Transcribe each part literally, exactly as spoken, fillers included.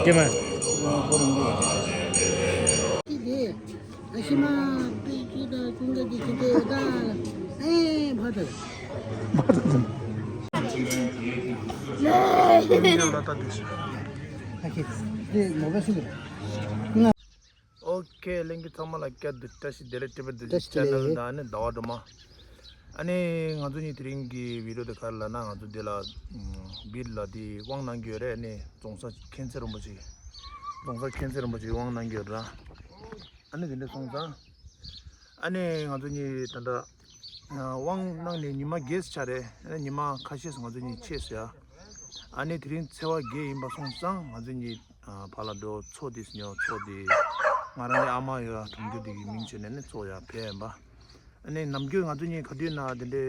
ཀྱེ་མ། ཨ་ཤི་མ་པི་ཅི་ད་ཀུན་ག་དི་ཅི་ཏེ་ད་ཨེ་ཕ་ད། ཨ་ཁེ་དེ་མོ་ག་སུ་གི། ཨོ་ཁེ། ལྷན་རྒྱས་ཚང་མ་ལ་བསྐྱར་དུ་བཀྲ་ཤིས་བདེ་ལེགས། ཊི་བི་བདེ་ལེགས། བཀྲ་ཤིས་བདེ་ལེགས། ཆེ་ནལ་དང་ནི་ཟླ་བ་སྒྲོལ་མ། ཨ་ནི་ང་ཚོ་གཉིས་དེ་རིང་གི་བི་ཌི་ཡོ་དེ་ག་རེ་ལབ་ན། ང་ཚོ་འདི་ལ་བིར་ལ་དེ་དབང་གནང་གི་ཡོད་རེད། ཨ་ནི་རྫོང་སར་མཁྱེན་བརྩེ་རིན་པོ་ཆེ། རྫོང་སར་མཁྱེན་བརྩེ་རིན་པོ་ཆེ་དབང་གནང་གི་ཡོད་ར། ཨ་ནི་དེ་འདྲ་སོང་ཙང་། ཨ་ནི་ང་ཚོ་གཉིས་ད་ལྟ་དབང་གནང་ནས་ཉི་མ་བརྒྱད་ཙམ་ཆགས་རེད། ཨ་ནི་ཉི་མ་ཁ་ཤས་སུ་ང་ཚོ་གཉིས་ཆས་སོང་ཡ། ཨ་ནི་དེ་རིང་ཚེས་པ་བརྒྱད་ཡིན་པ་སོང་ཙང་ང་ཚོ་གཉིས་ཨ་ཕར་ལ་འགྲོ། མཚོ་དེ་ཉོ། མཚོ་དེ་ང་རང་གི་ཨ་མ་ཡོད་ཡ། གྲོང་ཁྱེར་དེ་གི་མིང་བྱས་ནས་ནི་མཚོ་ཡ་ཕེབས་ཡིན་པ། ཨ་ནི་ནམ་རྒྱུན་ང་ཚོ་གཉིས་ག་དུས་ན་དེ་འདྲའི་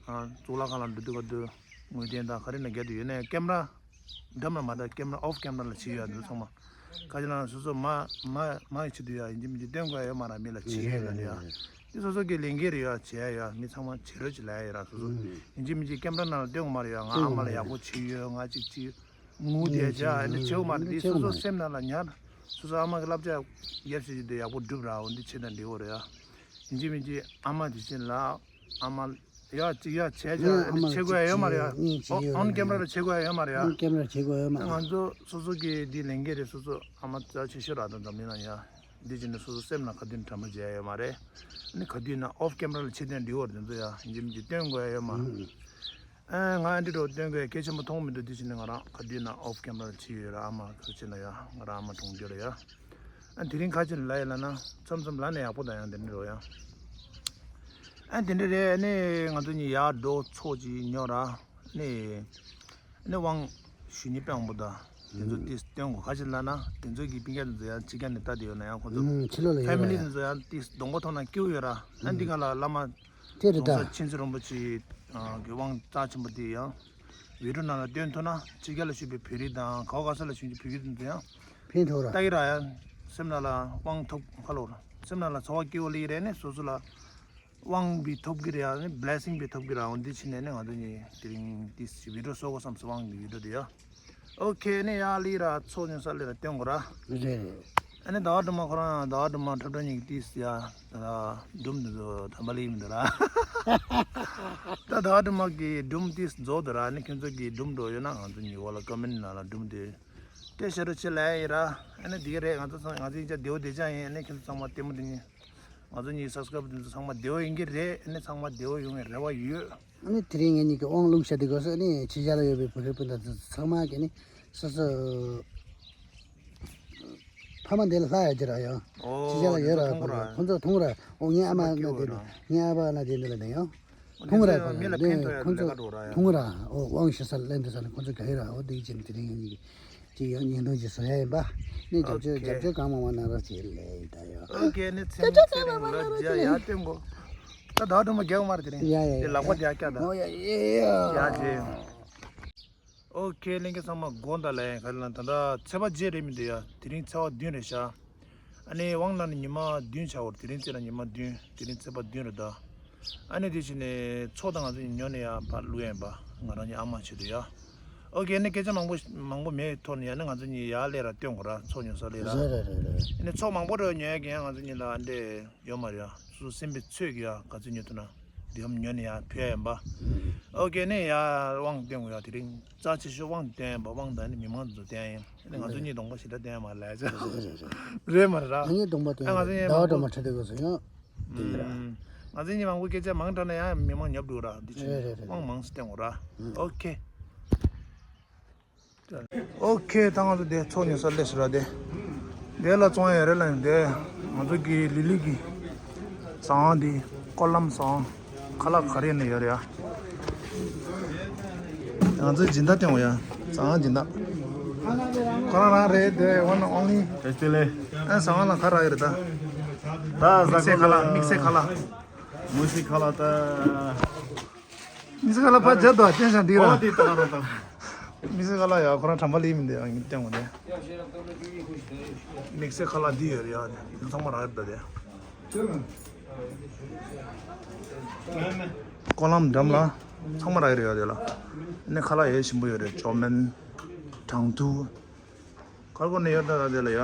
ཨ་གཙུག་ལག་ཁང་ལ་འགྲོ་དུས་ག་དུས་ངུ་ལྡན་དང་ག་རེ་ན་རྒྱག་དུས་ཡོད་ནའི་ཀེམ་ར་འགྲམ་ལ་མ་བཏང་། ཀེམ་ར་ཨོཕ་ཀེམ་ར་ལ་བྱེད་ཡོད་ཡ། འདི་ཚང་མ་ག་ཅི་ན་སོ་སོ་མ་མ་མ་ཡི་ཆེད་དུ་ཡ་ཡིན་གཅིག་མིན་གཅིག་སྟོན་དགོས་ཡ་ཡོད་མ་རེད། མི་ལ་བྱེད་ཡ་ཡོད་ལ་ཡ། འདི་སོ་སོ་གི་ལས་འགན་རེད་ཡ། བྱེད་ཡ་ཡ། མི་ཚང་མ་བྱེད་རོགས་བྱེད་ལ་ཡ་ཡོད་ར། སོ་སོ་ཡིན་གཅིག་མིན་གཅིག་ཀེམ་ར་ནང་ལ་སྟོན་དགོས་མ་རེད་ཡ། ང་ཨ་མ་ལ་ཡག་པོ་བྱེད་ཡོད། ང་གཅིག་གཅིག་ངུ་དེ་བྱ་ཨ་ནི་བྱེད་དགོས་མ་རེད། འདི་སོ་སོ་སེམས་ནང་ལ་ཉར། སོ་སོ་ཨ་མ་གི་བསླབ་བྱ་ཡར་ཞུ་རྒྱུ་དེ་ཡག་པོ་སྒྲུབ་ར། འོ་འདི་བྱེད་དང་འགྲིག་གོ་རེད་ཡ། ཡིན་གཅིག་མིན་གཅིག་ཨ་མ་དེ་བཞིན་ལ་ཨ་མ་ཡ་གཅིག་ཡ་བྱས་ཀྱང་ཨ་མ་ལ་བྱེད་དགོས་ཡ་ཡོད་མ་རེད་ཡ། ཨོན་ཀེམ་ར་ལ་བྱེད་དགོས་ཡ་ཡོད་མ་རེད་ཡ། ཨོན་ཀེམ་ར་བྱེད་དགོས་ཡ་ཡོད་མ་རེད། ང་ཚོ་སོ་སོ་གི་འདི་ལས་འགན་རེད། སོ་སོ་ཨ་མ་རྩ་ཆེ་ཤོས་ར་དང་འཛམ་གླིང་ན་ཡ། འདི་བྱས་ནས་སོ་སོ་སེམས་ལ་ག་དུས་ནས་དྲན་པ་བརྗེད་ཡ་ཡོད་མ་རེད། ཨ་ནི་ག་དུས་ན་ཨོཕ་ཀེམ་ར་ལ་བྱེད་དང་འགྲིག་གོ་རེད། དེ་ཚོ་ཡ་ཡིན་གཅིག་མིན་གཅིག་སྟོན་དགོས་ཡ་ཡོད་མ་རེད། ཨ་ང་ཨ་འདྲ་འགྲོ་སྟོན་དགོས་སྐད་ཆེན་པོ་མཐོང་མི་འདུག་དེ་བྱས་ནས་ང་རང་ག་དུས་ན་ཨོཕ་ཀེམ་ར་ལ་བྱེད་ཡོད་ར། ཨ་མ་ག་ཚོད་ན་ཡ། ང་རང་ཨ་མ་གྲོངས་རྒྱུ་ར་ཡ། ཨ་དེ་རིང་ཁ་ཆེ་ལ་ཡ་ལ་ན་མཚམས་མཚམས་ལ་ནས་ཡག་པོ་དང་ཡང་དེ་འདྲ་རོ་ཡ། ཨ་དེ་འདྲ་རེད། ཨ་ནི་ང་ཚོ་གཉིས་ཡར་འགྲོ། མཚོ་ཅིག་ཉོ་ར། ཨ་ནི་ཨ་ནི་དབང་ཞུ་ནི་དཔང་པོ་དང་དེ་ཚོ་ཏིས་སྟོན་དགོས། ཁ་ཆེ་ལ་ན་དེ་ཚོ་གི་སྤུན་ཀྱག་དེ་ཚོ་ཡང་ཕྱི་རྒྱལ་ནས་ལྟ་དེ་ཡོད་ན་ཡང་ཁོ་ཚོ་ཕེ་མི་ལི་དེ་ཚོ་ཡང་ཏིས་གདོང་པ་མཐོང་ན་སྐྱིད་པོ་ཡོད་ར། ཨ་འདི་ག་ལ་བླ་མ་དེ་རེད་ད། རྫོང་སར་མཁྱེན་བརྩེ་རིན་པོ་ཆེ་གི་དབང་རྩ་ཆེན་པོ་དེ་ཡང་བི་ཌི་ཡོ་ནང་ལ་སྟོན་ཐུབ་ན་ཕྱི་རྒྱལ་ལ་བཞུགས་པའི་བོད་རིགས་དང་ག་བ་ག་ས་ལ་བཞུགས་པའི་བོད་རིགས་དེ་ཚོ་ཡང་ཕན་ཐོགས་ར། ལྟ་གི་ར་ཡ། སེམས་ནང་ལ་དབང་ཐོབ་ཁ་ལོ་ར། སེམས་ནང་ལ་ཚོར་བ་སྐྱིད་པོ་སླེབས་རེད་ནས་སོ་སོ་ལ། དབང་བི་ཐོབ་ཀྱི་རེད་ཡ། ཨ་ནི་བི་ལེ་སིང་བི་ཐོབ་ཀྱི་རེད། འོ་འདི་ཕྱིན་ནས་ནི་ང་ཚོ་གཉིས་དེ་རིང་ཏིས་བི་ཌི་ཡོ་བཟོ་དགོས་བསམ་སོང་། དབང་གི་བི་ཌི་ཡོ་དེ་ཡ། ཨོ་ཁེ། ནི་ཡ་ལི་ར་མཚོ་ཉོ་ས་ལི་ར་སྟོན་དགོས་ར། རེད་རེད། ཨ་ནི་ཟླ་བ་སྒྲོལ་མ་ཁོ་རང་ཟླ་བ་སྒྲོལ་མ་འཁྲབ་གྲྭ་གཉིས་ཀྱི་ཏིས་ཡ། ད་སྒྲུང་འདི་ཚོ་དམ་པ་ལི་མི་འདུག་ར། ད་ཟླ་བ་སྒྲོལ་མ་གི་སྒྲུང་ཏིས་རྫོགས་འདུག་ར། ཨ་ནི་ཁྱོད་ཚོ་གི་སྒྲུང་འགྲོ་ཡོད་ན་ང་ཚོ་གཉིས་འོག་ལ་ཀོ་མེན་ནང་ལ་སྒྲུང་དེ་སྤྲད་ཤ་རུ་ཆེ་ལ་ཡ་ཡིན་ར། ཨ་ནི་དེ་ག་རེད། ང་ཚོ་ཚང་ང་ཚོ་ཡིན་ཆ་བདེ་བོ་བདེ་ཆ་ཡིན། ཨ་ནི་ཁྱོད་ཚོ་ཚང་མ་ལྟད་མོ་དེ་གཉིས། ང་ཚོ་གཉིས་སབ་སི་ཀ་རབ་དེ་ཚོ་ཚང་མ་བདེ་བོ་ཡིན་གྱི་རེད། ཨ་ནི་ཚང་མ་བདེ་བོ་ཡོང་བའི་རེ་བ་ཡོད། ཨ་ནི་དེ་རིང་ངེད་གཉིས་ཀྱི་དབང་ལུང་བཤད་དེ་དགོས་སོ། ཨ་ནི་ཕྱི་རྒྱལ་ལ་ཡོད་པའི་བོད་རིགས་སྤུན་ཟླ་ཚོ་ཚང་མ་གིས་ནི་སོ་སོ་ཕ་མ་འདི་ལ་ལྷག་ཡ་ཅི་ར་ཡོང་། ཨོ། ཕྱི་རྒྱལ་ལ་ཡོད་ར། ཁོང་ཚོ་མཐོང་ར། ཨོ་ངའི་ཨ་མ་ན་དེ་འདྲ། ངའི་ཨ་ཕ་ན་དེ་འདྲ་ལ་ནས་ཡོང་། མཐོང་ར། མི་ལ་ཕན་ཐོགས་ཡ་ཁོང་ཚོ་ལས་ཀ་འགྲོ་ར་ཡ། མཐོང་ར། ཨོ་དབང་ཞུ་ས་ལེན་དུ་ས་ནི་ཁོང་ཚོ་ག་ཡོད་ར། ཨོ་དེ་ཅན་དེ་རིང་ངེད་གཉིས་ཀྱི་ཅིག་ཡང་བརྙན་ཐུང་ཅིག་བཟོ་ཡ་ཡིན་པ། ནི་རྒྱབ་སྐྱོར་ཨོ་ཁེ། རྒྱབ་སྐྱོར་གང་མང་མང་གནང་རོགས་བྱེད་ལེ་ཡིན་ད་ཡོ། ཨོ་ཁེ། ནི་ཚེ་རིང་ཚེ་རིང་ལ་རྒྱ་ཡ་སྟོན་གོ། ད་ཟླ་བ་སྒྲོལ་མ་རྒྱག་མ་རེད་དེ་རིང་། ཡ་ཡ་དེ་ལག་པ་རྒྱག་སྐྱ་ད། ཨོ་ཡ་ཡ་ཡ། ཡ་ཅེ། ཨོ་ཁེ། ལྷན་རྒྱས་ཚང་མ་དགོངས་དག་ལེ། ག་ལ་ད་ལྟ་ཚེས་པ་བརྒྱད་རེད་མི་འདུག་ཡ། དེ་རིང་ཚེས་པ་བདུན་རེད་ཤག་ཨ་ནི་དབང་ནང་ནས་ཉི་མ་བདུན་ཆགས་འོར། དེ་རིང་ཚེས་ལ་ཉི་མ་བདུན། དེ་རིང་ཚེས་པ་བདུན་རེད་ད། ཨ་ནི་དེ་བྱས་ནས་མཚོ་དང་ང་ཚོ་ཉོ་ནས་ཡ་ཕར་བླུག་ཡ་ཡིན་པ། ང་རང་གཉིས་ཨ་མ་ཆེད་དུ་ཡ། ཨོ་ཁེ། ཨ་ནི་སྐད་ཆ་མང་པོ་མང་པོ་མེད་ཐོག་ནས་ཡ་ནི་ང་ཚོ་གཉིས་ཡར་སླེབས་ར་སྟོན་དགོས་ར། མཚོ་ཉོ་ས་སླེབས་ར། རེད་རེད་རེད་རེད། ཨ་ནི་མཚོ་མང་པོ་རེ་ཉོ་ཡ་གི་ཡ་ང་ཚོ་གཉིས་ལ་འདྲེ་ཡོད་མ་རེད་ཡ། སོ་སོ་སེམས་པའི་ཚོད་ཀྱི་ཡ་ག་ཚོད་ཉོ་ཐུབ་ན་དེ་ཡོམ་ཉོ་ནས་ཡ་ཕུལ་ཡ་ཡིན་པ། ཨོ་ཁེ། ཨ་ནི་ཡ་དབང་སྟོན་དགོས་ཡ། དེ་རིང་རྩ་ཆེ་ཤོས་དབང་སྟོན་ཡ་ཡིན་པ། དབང་དང་ནི་མི་མང་ཚོ་སྟོན་ཡ་ཡིན། ཨ་ནི་ང་ཚོ་གཉིས་གདོང་པ་ཞེ་དྲག་སྟོན་ཡ་མ་ལས་ཅ། རེད་མ་རེད་ར། ང་གཉིས་གདོང་པ་སྟོན་ཡ། ཨ་ང་ཚོ་གཉིས་ཟླ་བ་མང་པོ་སྒྲོལ་མ་ཁྲིད་དེ་དགོས་སོ་ཡང་། དེ་ཡིན་ར། ང་ཚོ་གཉིས་མང་པོ་སྐད་ཆ་མང་དྲགས་ན་ཡང་མི་མང་ཉོབ་འགྲོ་ར། འདི་ཕྱིན་རེད་རེད་རེད། དབང་མང་སྟོན་དགོས་ར། ཨོ་ཁེ། ཨོ་ཁེ། ད་ང་ཚོ་དེ་མཚོ་ཉོ་ས་སླེབས་སོང་ར། དེ་དེ་ལ་བཙོང་ཡ་རེད་ལ་ཡིན། དེ་ང་ཚོ་གི་ལི་ལི་གི་ཟ་ཁང་དེ་ཀོ་ལམ་ཟ་ཁང་། ཁ་ལག་ག་རེ་ནས་ཡོད་རེད་ཡ། ང་ཚོའི་སྦྱིན་བདག་སྟོན་དགོས་ཡ། ཟ་ཁང་སྦྱིན་བདག་ཁོ་རང་རང་རེད་དེ། one and only། བཀྲ་ཤིས་བདེ་ལེགས། ཨ་ཟ་ཁང་ལ་ག་རེ་ཡོད་རེད་ད། ད་ཟ་ཁང་ལ་དམིགས་བསལ་ཁ་ལག་དམིགས་བསལ་ཁ་ལག་ད། དམིགས་བསལ་ཁ་ལག་ཕར་སྦྱར་དུ་བསྟན་ཤག་འདི་ར། ཨོ་དེ་ད་ར་ད། དམིགས་བསལ་ཁ་ལག་ཡ་ཁོ་རང་དྲན་པ་ལི་མི་འདུག་ཡ། ངས་སྟོན་དགོས་དེ། དམིགས་བསལ་ཁ་ལག་འདི་ཡོད་རེད་ཡ། འདི་ཚང་མ་རག་རེད་ད་དེ། ཀོ་ལམ་འགྲམ་ལ་ཚང་མ་རག་གི་རེད་ཡ། དེ་ལ་ནི་ཁ་ལག་ཡས་ཞིམ་པོ་ཡོད་རེད། ཅོ་མན། དྲང་ཐུག་གར་གོ་ནས་ཡོད་ད་ད་དེ་ལ་ཡ།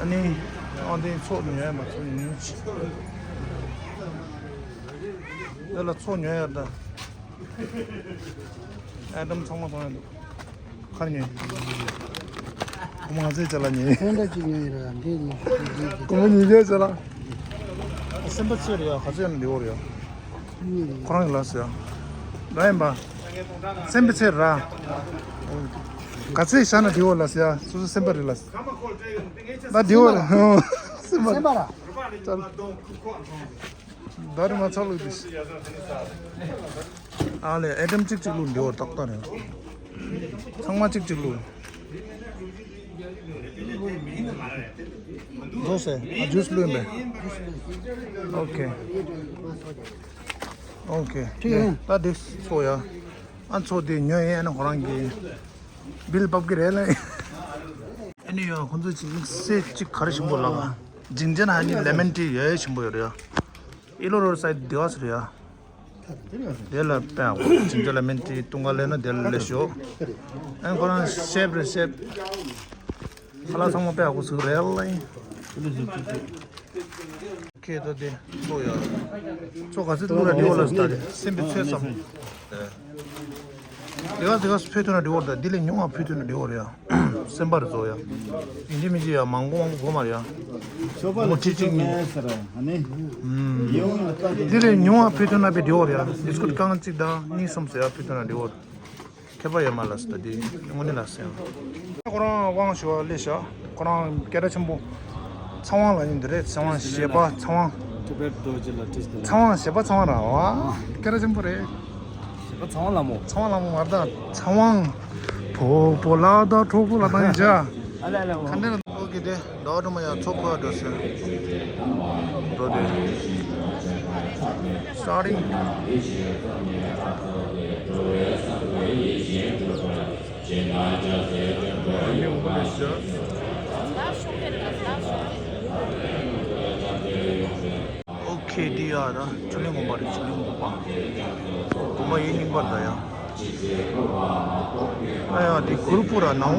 ཨ་ནི། ཨང་དེ་ཚོགས་ཉོ་ཡ་མ་ཚོགས་ཉོ་ཡ་ཆི། དེ་ལ་ཚོགས་ཉོ་ཡ་ད། ཨེ་ཏམ་ཚང་མ་ཚང་ཡ་འདུག་གར་ཉོས། གོང་མ་ཚེ་ཅ་ལག་ཉོས། ཁོང་འདྲ་ཅིག་ཉོས་ཡོད་ར་འདི་ཉོས། གོང་མ་ཉོས་ཅ་ལག་སེམས་པ་ཚོས་རེད་ཡ། ག་ཚོད་ཡོད་ན་འདི་འོར་ཡ། ཁོ་རང་གི་ལགས་སོ་ཡ། ལ་ཡིན་པ། སེམས་པ་ཚོས་ར། ག་ཚོད་བཞག་ན་འདི་འོར་ལགས་སོ་ཡ། སོ་སོ་སེམས་པ་རེད་ལགས་སོ། ད་འདི་འོར་ལ། སེམས་པ་ར། ད་རེ་མ་ཚ་ལུག་དེ། ཨ་ལས་ཨེ་ཏམ་གཅིག་གཅིག་ལུག་འདི་འོར་ཏག་ཏག་རེད། ཚང་མ་གཅིག་གཅིག་ལུག་བཟོ་སེ། ཨ་ཇུས་ལུག་ཡིན་པས། ཨོ་ཁེ། ཨོ་ཁེ། ད་འདི་ཚོ་ཡ། ཨ་ཚོ་དེ་ཉོས་ཡིན། ཨ་ནི་ཁོ་རང་གི་བིལ་ཕབ་ཀྱི་རེད་ལ། ཨ་ནི་ཡ་ཁོང་ཚོ་ཅིག་དམིགས་བསལ་ཅིག་ག་རེ་ཞིམ་པོ་ལབ་ན། ཇིང་ཇན་ཧ་ནི་ལེ་མན་ཊི་ཡ་ཡ་ཞིམ་པོ་ཡོད་རེད་ཡ། ཨི་ལོ་རོ་སའི་ཌི་ཝ་སི་རེད་ཡ། དེ་ལ་དཔེ་ཨ་ཁུ་ཅིང་ཅ་ལ་མན་ཏི་ཏུང་ག་ལེ་ན་དེ་ལ་ལེ་ཤོ། ཨན་ཁོ་རང་ཤེབ་རེད་ཤེབ། ཁ་ལག་ཚང་མ་དཔེ་ཨ་ཁུ་ཟུག་རེད་ལ་ཡིན། ཁེ་ད་དེ་ཚོ་ཡ། ཚོ་ག་ཚོད་ཏུ་ར་འདི་འོ་ལ་སི་ད་དེ་སེམས་པའི་ཚོད་བསམ། དེ་ག་དེ་ག་ཕུལ་ཐུབ་ན་འགྲིག་འོར་ད། འདི་ལས་ཉུང་བ་ཕུལ་ཐུབ་ན་འགྲིག་འོར་ཡ། སེམས་པ་རེ་རྫོགས་ཡ། ཡིན་གཅིག་མིན་གཅིག་ཡ་མང་པོ་མང་པོ་དགོས་མ་རེད་ཡ། མོ་ཁྲི་གཅིག་གཉིས། འདི་ལས་ཉུང་བ་ཕུལ་ཐུབ་ན་པའི་འགྲིག་འོར་ཡ། ལི་སྐུད་རྐང་གཅིག་དང་གཉིས་གསུམ་ཟེར་ཡ་ཕུལ་ཐུབ་ན་འགྲིག་འོར། ཁྱད་པར་ཡོད་མ་ལ་སི་ད་འདི་དངོས་གནས་ལ་སེམས། ཁོ་རང་དབང་ཞུ་བ་ལས་ཤག་ཁོ་རང་སྐད་གྲགས་ཆེན་པོ། ཚངས་དབང་ལ་ཡིན་འདི་རེད། ཚངས་དབང་གཞས་པ་ཚངས་དབང་། ཊི་བེཊ་རྡོ་རྗེ་ལ་བྲིས་ཏེ་ལ། ཚངས་དབང་གཞས་པ་ཚངས་དབང་ར་བ། སྐད་གྲགས་ཆེན་པོ་རེད། གཞས་པ་ཚངས་དབང་ལ་མོ། ཚངས་དབང་ལ་མོ་མར་ད་ཚངས་དབང་། ཕོ་བོ་ལ་ད་གྲོགས་པོ་ལ་ད་ཡིན་ཅག་ཨ་ལ་ལ་མོ། ག་འདྲ་ན་ལོ་གི་དེ་ཟླ་བ་སྒྲོལ་མ་ཡང་ཚོགས་ཁག་འགྲོ་ཟེར། འགྲོ་དེ། སྟ་རིང་། ཨོ་ཁེ་དེ་ཡ་ད་ཆུ་ལེན་དགོན་པ་རེད། ཆུ་ལེན་དགོན་པ། དགོན་པ་ཡིན་རྙིང་པ་ད་ཡ། ཨ་ཡ་དེ་གུར་པུ་ར་ནའོ།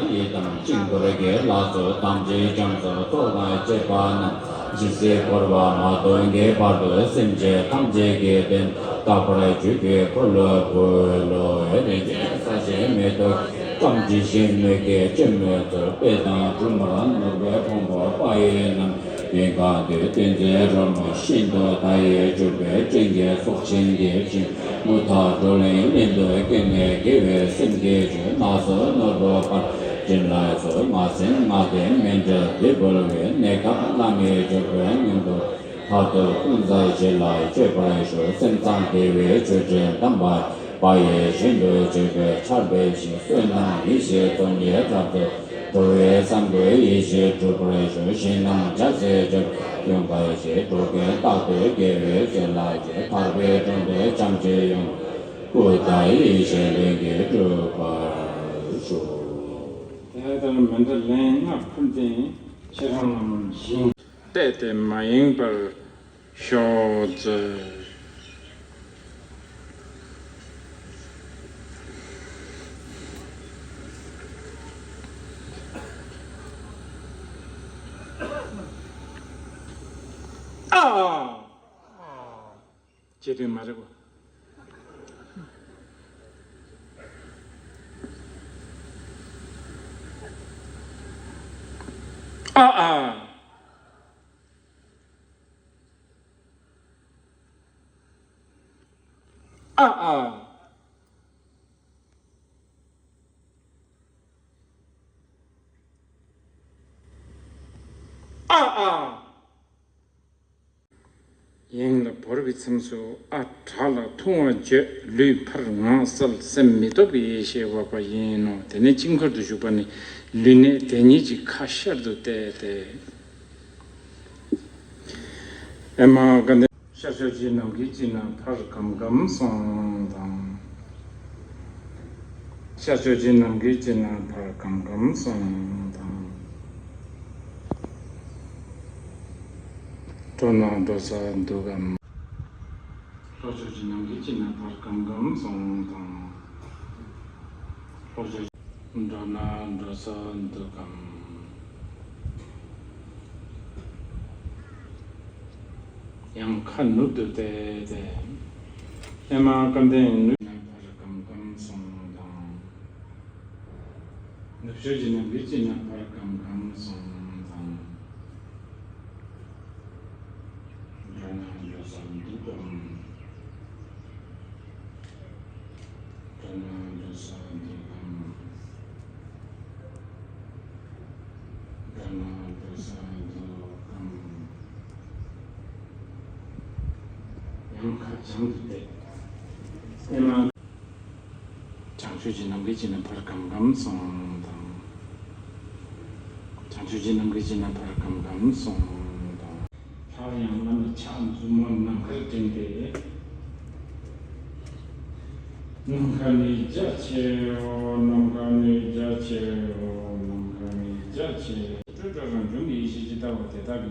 ཡི་དམ་བཅིངས་འགྲོལ་གྱི་ལྷ་ཚོགས་ཐམས་ཅད་རྒྱ་མཚོའི་ཚོགས་དང་བཅས་པ་རྣམས་ཇི་སྲིད་འཁོར་བ་མ་སྟོངས་ཀྱི་བར་དུ་སེམས་ཅན་ཐམས་ཅད་ཀྱི་དོན་དུ་དག་པར་བྱེད་པའི་འཁོར་ལོ་བསྐོར་ལོ། རིན་ཆེན་ས་གཞི་མེ་ཏོག་སྐམ་གྱི་ཤིང་མོས་ཀྱི་སྤྱན་མོས་ཚོར་དཔལ་དང་སྒྲུབ་མར་ནུབ་པའི་ཕུང་པོ་དཔལ་ཡེ་རྣམས་ཡུལ་གང་དུ་བསྟན་འཛིན་རོལ་མོ་ཤིན་ཏུ་མཐའ་ཡས་སྤྲུལ་པའི་སྤྲིན་གྱི་ཚོགས་ཆེན་གྱི་བཞིན། མུ་མཐའ་གྲོ་ལེན་གླིང་དུ་སྐྱེ་གནས་དགེ་བའི་སེམས་ཀྱི་ཆོས་སྣ་ཚོགས་ནོར་བུ་དཀར་སྤྲིན་ལ་ཚོགས། ལྔ་སེམས་ལྔ་ལྡན་མཎྜལ་འདི་འབུལ་བའི་གནས་སྐབས་བླ་མའི་སྤྱོད་པའི་སྔོན་དུ་མཐར་ཐུག་ཀུན་བཟང་ཞི་ལ་སྤྱོད་པར་ཞུ། སེམས་ཙམ་བདེ་བའི་ཆོས་སྤྲིན་དམ་པ་དཔལ་ཡེ་ཤིན་ཏུ་སྤྱོད་པའི་ཆར་འབེབས་ཤིང་བསོད་ནམས་ཡེ་ཤེས་ཚོགས་གཉིས་རབ་ཏུ་འགྲོ་བའི་སེམས་ཀྱི་ཡེ་ཤེས་འགྲུབ་པར་ཞུ། ཞིང་རྣམས་འཇའ་ཟེར་འཇམ་ཡུམ་འཕེལ་ཞིང་འགྲོ་ཀུན་རྟག་ཏུ་དགེ་བའི་ཚུལ་ལ་སྤྱད། ཐར་པའི་གྲོང་དུ་བྱམས་བརྩེའི་ཡུམ་སྐུ་དང་ཡེ་ཤེས་ལྷུན་གྱིས་གྲུབ་པར་ཤོག་དེ་ལྟར་མཎྜལ་ལན་ལྔ་ཕུལ་ཏེ་ཁྱེད་རང་རྣམས་བཞེངས། བལྟས་ཏེ་མ་ཡེངས་པར་ཤོག་མཛོད། ཨ། བྱེད་དུས་མ་རེད་གོ། ཨ་ཨ། ཨ་ཨ། ཨ་ཨ། ཡིན་ལ་བོར་བའི་མཚམས་སུ་ཨ་བྲག་ལ་ཐུང་བ་བརྗོད། ལུས་འཕར་ངག་གསལ་སེམས་མི་རྟོག་པའི་ཡེ་ཤེས་འོག་པ་ཡིན་ནོ། དེ་ནས་དཀྱིལ་འཁོར་དུ་བཞུགས་པ་ནི་ལུས་གནད་དེ་ཉིད་ཀྱི་ཁ་ཤར་དུ་བལྟས་ཏེ། ཨེ་མ་ག་འདི། ཤར་ཕྱོགས་ཀྱི་ནམ་མཁའི་དཀྱིལ་ན་ཕར་ཁམ་ཁམ་སོང་དང་། ཤར་ཕྱོགས་ཀྱི་ནམ་མཁའི་དཀྱིལ་ན་ཕར་ཁམ་ཁམ་སོང་དང་། འགྲོ་ན་འགྲོ་ས་འདུག་གམ། ལྷོ་ཕྱོགས་ཀྱི་ནམ་མཁའི་དཀྱིལ་ན་བར་སྐམ་སྐམ་སོང་དང་། ལྷོ་ཕྱོགས། འགྲོ་ན་འགྲོ་ས་འདུག་གམ། ཡང་ཁ་ནུབ་ཏུ་བལྟས་ཏེ། ཨེ་མ་སྐམ་ལྡན་ནུབ་ན་བར་སྐམ་སྐམ་སོང་དང་། ནུབ་ཕྱོགས་ཀྱི་ནམ་མཁའི་དཀྱིལ་ན་བར་སྐམ་སྐམ་སོང་དང་། འགྲོ་ན་འགྲོ་ས་འདུག་གམ། འགྲོ་ན་འགྲོ་ས་འདུག་གམ། འགྲོ་ན་འགྲོ་ས་འདུག་གམ། ཡང་ཁ་བྱང་དུ་བལྟས། ཨེ་མ། བྱང་ཕྱོགས་ཀྱི་ནམ་མཁའི་དཀྱིལ་ན་བར་སྐམ་སྐམ་སོང་དང་། བྱང་ཕྱོགས་ཀྱི་ནམ་མཁའི་དཀྱིལ་ན་བར་སྐམ་སྐམ་སོང་དང་། སླར་ཡང་བླ་མའི་ཕྱག་མཛུབ་མོ་ནམ་མཁར་བསྒྲེངས་ཏེ། ནམ་མཁའ་ནི་རྒྱ་ཆེའོ། ནམ་མཁའ་ནི་རྒྱ་ཆེའོ། ནམ་མཁའ་ནི་རྒྱ་ཆེ། སྤྲོས་བྲལ་རང་བྱུང་གི་ཡེ་ཤེས་ཇི་ལྟ་བ་དེ་དག་གི་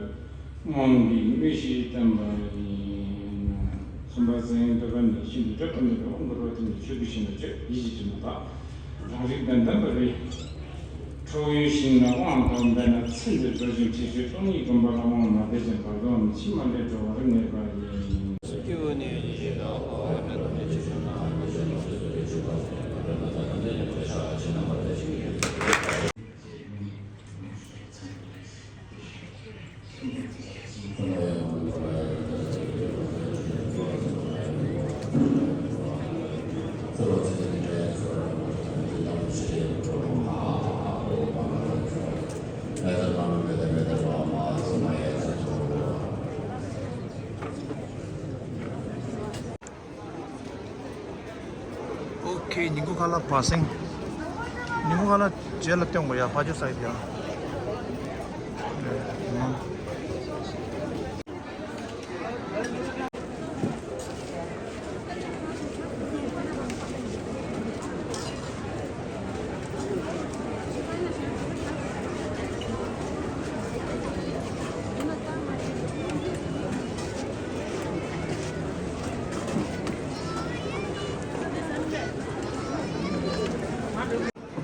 དངོས་པོ་འདི་དངོས་གཞི་བསྟན་པ་ཡིན། གསུམ་པ་སེང་གེ་ཕོ་བྲང་ནས་ཤིན་ཏུ་བཀྲ་ཤིས་པའི་དབང་བསྐུར་བ་དེ་ནི་ཆོས་སྐུ་ཞིག་ན་སྤྱོད་ཡིད་ཀྱི་དྲི་མ་དག་རང་རིག་བདེན་བདེན་པ་རེད། ཁྲོ་བོའི་ཞིང་ན་དབང་དང་ལྡན་ན་ཚེ་འདིར་འགྲོ་ཞིང་ཁྲིད་ཕྱིར་སྟོང་ཉིད་སྒོམ་པ་ལ་དབང་མ་འདས་ཀྱང་བར་དོ་འམ་ཕྱི་མ་ལས་གྲོལ་བར་ངེས་པ་ཡིན། སྐྱེ་བོ་ནི་ཡིད་བཞིན་དུ་ཨོ་ཁེ། ཉིན་གུང་ཁ་ལག་བ་སེང་། ཉིན་གུང་ཁ་ལག་རྗེས་ལ་སྟོན་དགོས་ཡ། ཕ་ཇོ་སའི་ཡ།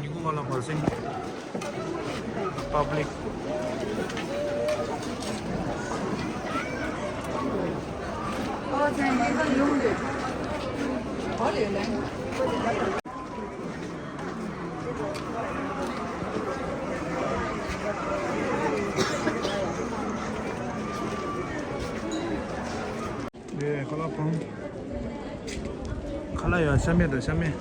ཉིན་གུང་ཁ་ལག་བ་སེང་། པབ་ལིག་ཁ་ལག་ཕང་། ཁ་ལག་ཡ་ཤ་མེད་དང་ཤ་མེད།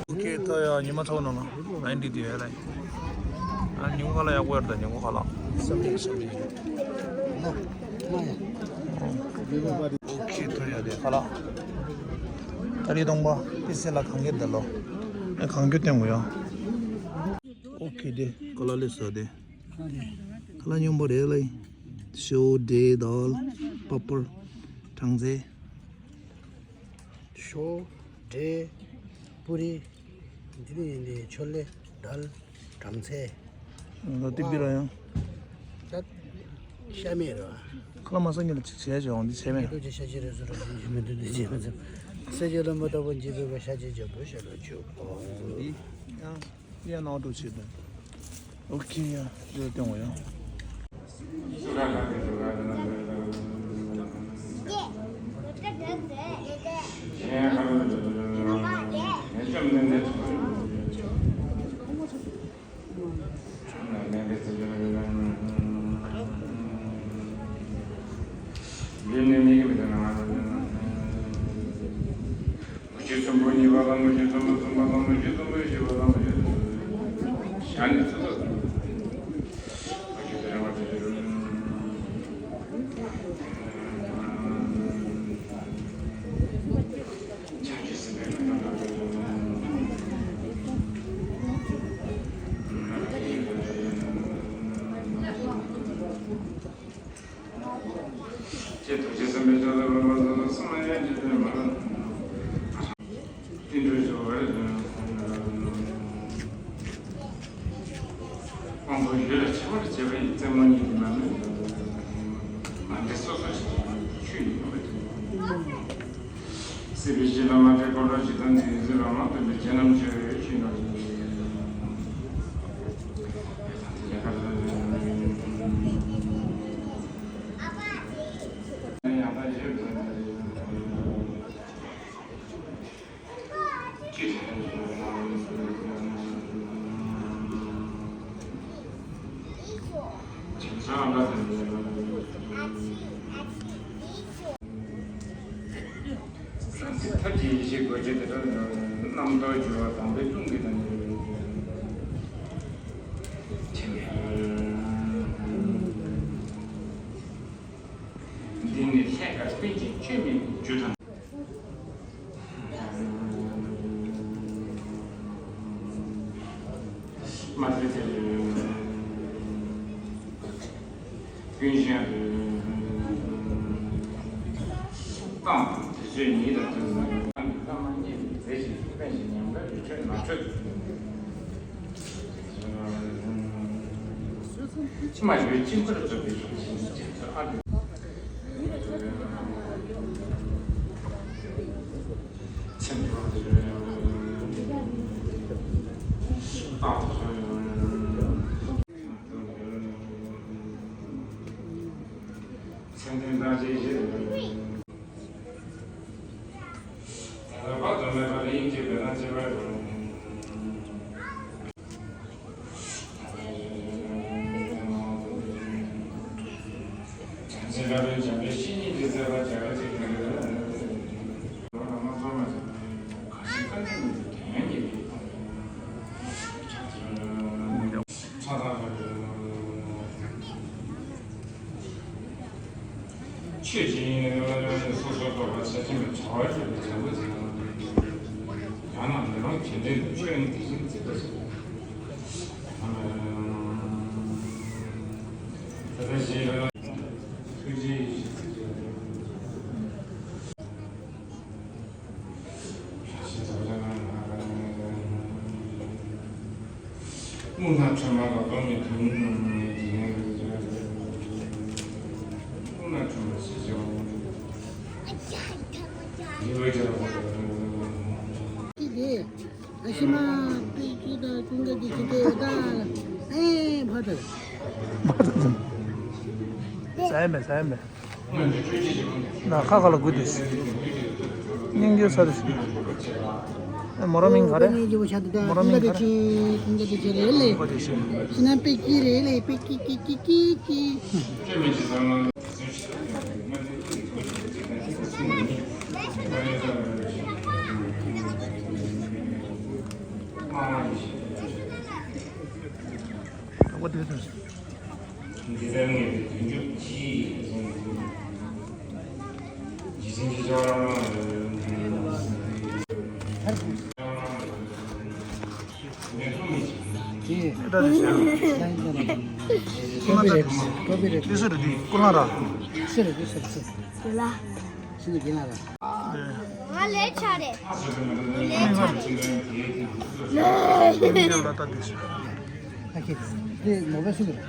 ཨོ་ཁེ། ད་ཡ་ཉི་མ་ཚ་བོ་ནང་ན་ཨ་འདི་དེ་ཡ་ལ། ཨ་ཉིན་གུང་ཁ་ལག་ཡག་པོ་ཡོད་རེད། ད་ཉིན་གུང་ཁ་ལག་ཤ་མེད་ཤ་མེད། ཨོ་ཁེ། ད་ཡ་དེ་ཁ་ལག་ཏ་རི་སྟོང་པ་པི་སེ་ལ་གང་གེ་ད་ལོ། ཨེ་གང་གེ་སྟོན་དགོས་ཡ། ཨོ་ཁེ། དེ་ཁ་ལག་ལས་ས་དེ། ཁ་ལག་སྙོམས་པོ་རེད་ལ། ཞོ་འབྲས་དལ་པ་པར་སྦྲང་རྩི། ཞོ་འབྲས་པུ་རི། འདི་ནི་ཡིན་ཏེ་ཕྱོགས་ལས་དལ་སྦྲང་རྩི། ལ་ཏི་པི་ར་ཡང་། ད་ཤ་མེད་ར། ཁ་ལག་མ་ཟ་ཉིན་ལ་ཅིག་བྱས་བྱས་འོང་འདི་བྱས་མེད། ཏུ་ཅི་ཤ་ཅི་རེ་བཟོ་ར་ཡིན་གྱི་མི་འདུག་འདི་བྱས་མ་ཚད། ས་ཅི་ལ་མ་ལྟ་བུ་འཇིགས་པའི་བ་ཤ་ཅི་ཅི་བུ་ཤ་ལ་ཆུ་འོང་འདི། ཡང་། ཡ་ནང་དུ་ཆེ་དང་། ཨོ་ཁེ། ཡ་ཡོད་དེ་འོ་ཡ། མུ་ཁྱུད་གསུམ་པོ་གཉིས་པ་དང་། མུ་ཁྱུད་གསུམ་པོ་གསུམ་པ་དང་། མུ་ཁྱུད་གསུམ་པོ་བཞི་པ་དང་། མུ་ཁྱུད་གསུམ་པོ་ཞེ་པོ་དང་། མུ་ཁྱུད་གསུམ་པོ་ཞེ་པོ་དང་། ཅེས་ཐུགས་རྗེ་སེམས་དཔའི་ཕྱག་ལ་རོལ་པར་མཛད་དོ། སངས་རྒྱས་ཀྱི་དོན་མ་ལ་ཏིལ་འབྲུ་བཞི་པ་རེ་ཟུང་། ཡུལ་ལ་ཁྱབ་པར་བྱེད་པ་ཡི་རྩེ་མོ་གཉིས་ཀྱི་ནང་ནས། མ་འདྲེས་སོ་སོ་ཞིག་ཆོས་ཉིད་ཡོད་པ་དེ། སྲིད་པའི་གཞི་ལ་མ་འདྲེས་འཁོར་ལོ་ཞིག་དང་འདུས་གཟེར་ལ་མ་ལྟོས་པའི་རྗེ་རྣམ་དཔྱོད་ཆོས་ཉིད་ཡོད་པ་དེ། ཐབས་ཀྱི་ཡེ་ཤེས་དགོས་ཀྱི་དེ་ལྟར་རྣམ་རྟོག་འགྱུ་བ་དང་པོའི་ཀླུང་གི་དང་། འདི་ནི་ལྷའི་བཀའ་རྟེན་ཅིང་བཅོས་མིན་རྒྱུ་དང་། མ་ཟད་དེ་ཀུན་གཞན་རེ་སྟངས་དེ་ཚོས་ཉིད་དང་དུ་བླ་མ་མཉེས་པའི་རྫས་ཤིག་ཏུ་ཕན་ཞིང་ཉམས་དགའ་རི་ཁྲོད་ནགས་ཁྲོད་དུ། མ་ཡོད་དཀྱིལ་འཁོར་རྫོགས་པའི་རང་བཞིན་རྗེ་བཙུན་ཨ་ཏི། མཚན་ལྡན་རྟག་ཆེན་བཞི། ད་ལྟ་བར་དུ་མེད་པ་ལ་དབྱིངས་ཀྱི་བེ་དང་བཅས་པ་རུ། བྱང་ཆེན་དགའ་བའི་འཇམ་དཔལ་བཤེས་གཉེན་གྱི་མཛད་པ་རྒྱ་གར་གྱི་ཡོན་ཏན་ལ་མ་ཚོར་བ་དང་གང་ཞིག་བཀའ་དྲིན་མི་འདུ་དོན་གཉེར་གྱི་ཕྲག་དོག་ཆོས་ཀྱི་དབྱིངས་ནི་བླ་མ་སོ་སོར་རྟོག་པ་ཆ་ཆེན་པོའི་བྱ་བ་སྤྱོད་པའི་བྱ་བ་ཅན། ཡང་ན་མི་རུང་གི་འདྲེན་དུ་ཆོས་ནི་དེ་བཞིན་བརྩི་བ་ཞིག་ད་ལྟ་ཞེས་པའི་ཐུགས་རྗེའི་ཡེ་ཤེས་ཚིག་བརྗོད། རྨུགས་ནག་ཁྲོས་མ་ལ་གཏོར་མའི་དུང་། རྨུགས་ནག་ཁྲོས་མ་ཞེས་བྱ་བ། ཡིད་འོད་ཀྱི་རང་བཞིན་དུ། ཨ་ཤི་མ་པེ་ཅི་ད་ཀུན་དགའ་དེ་ཅི་དེ་ད་ཨེ་ཕ་ད། ཟ་ཡ་མེད་ཟ་ཡ་མེད། ན་ཁ་ཁ་ལ་དགོས་དུས། སྙིང་རྗེ་ས་རེད། ཨེ་མོ་ར་མིང་ག་རེ། མོ་ར་མིང་ག་རེ། ཀུན་དགའ་དེ་ཅི་རེད་ལེ། ཀུན་དགའ་དེ་ཅི་རེད་ལེ། ཁོ་དེ་ཤི། ཤི་ན་པེ་ཅི་རེད་ལེ་པེ་ཀི་ཀི་ཀི་ཀི་ཀི། འདི་ལྟར་ངེས་པའི་བདུན་ཅུ་གཅིག་ཇི་སྲིད་ཀྱི་ཆར་ལ། ཨེ་ད་དེ་བྱས་ན། ཁོ་ན་ད་དེ་སུ་རེད། དེ་ཀུན་ལ་ར། སུ་རེད། དེ་སུ་རེད། སུ་རེད། ང་ལས་ཆ་རེད། ངས་ལས་ཆ་རེད། ཀུན་ལ་ད་དེ་སུ། ཨ་ཁེ་དེ་མོ་བས་སུ་རེད།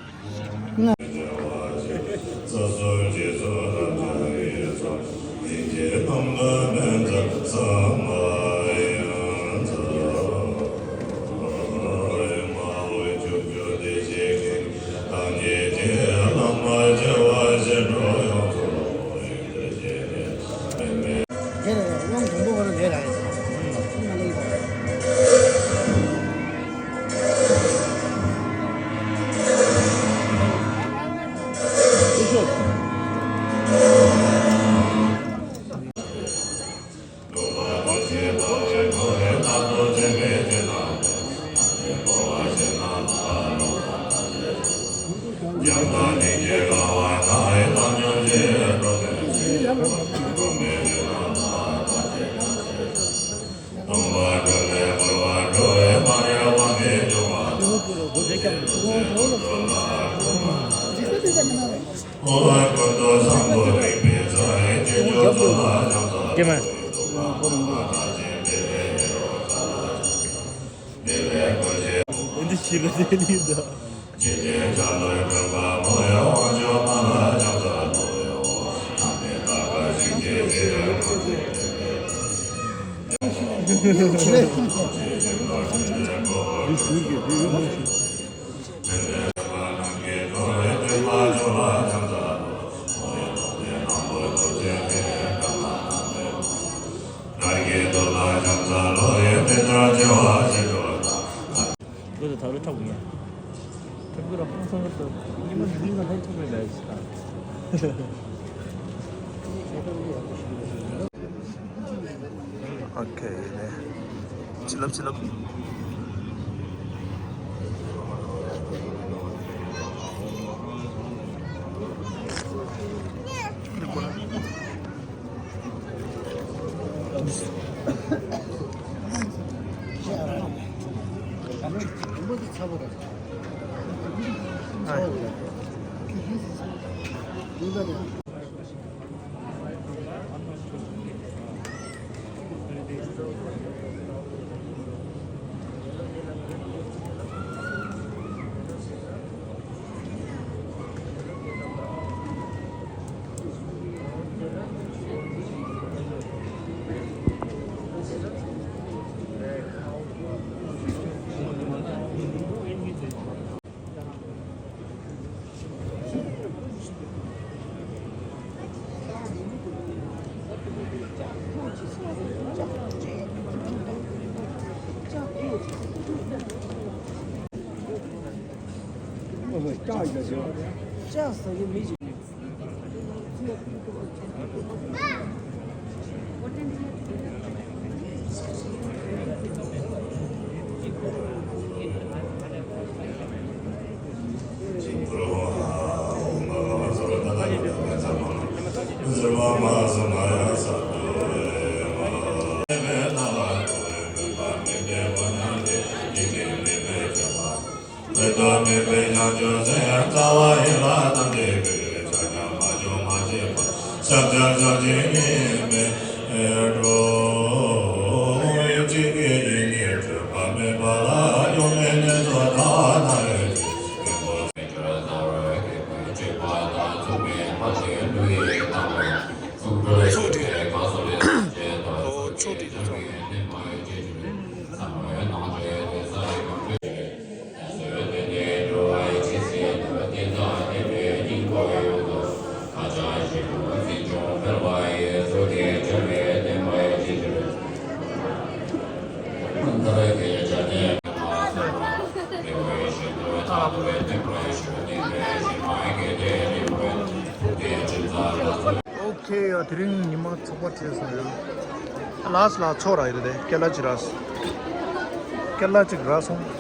དེ་ལ་དབང་དུམ་བུ་བར་ལས་ལ་ཡིན། འདི་ཕྱི་ལ་དེ་ནི་འདུག་ལོ་དང་ད་ལོ་འཁྲབ་དགོས་ངེས། འཁྲབ་དགོས་ར་ཧང་སང་གི་འདུག་ཉི་མ་ཉི་མ་ལྷན་འཁྲབ་རེད་ལ་ཡིན་ད། ཨོ་ཁེ་ནས། ཕྱི་ལབ་ཕྱི་ལབ། ཚོགས་སྒྲིག་ཚོགས་སྒྲིག་ཚོགས་སྒྲིག་ཨོ་ཁེ་ཡ། དེ་རིང་ཉི་མ་ཚགས་པ་བྲོས་སོང་ཡ། ལགས་ལགས་ཚོགས་ར་ཡོད་དེ་ཀེ་ལ་ཅིག་རག་སོང་། ཀེ་ལ་ཅིག་རག་སོང་།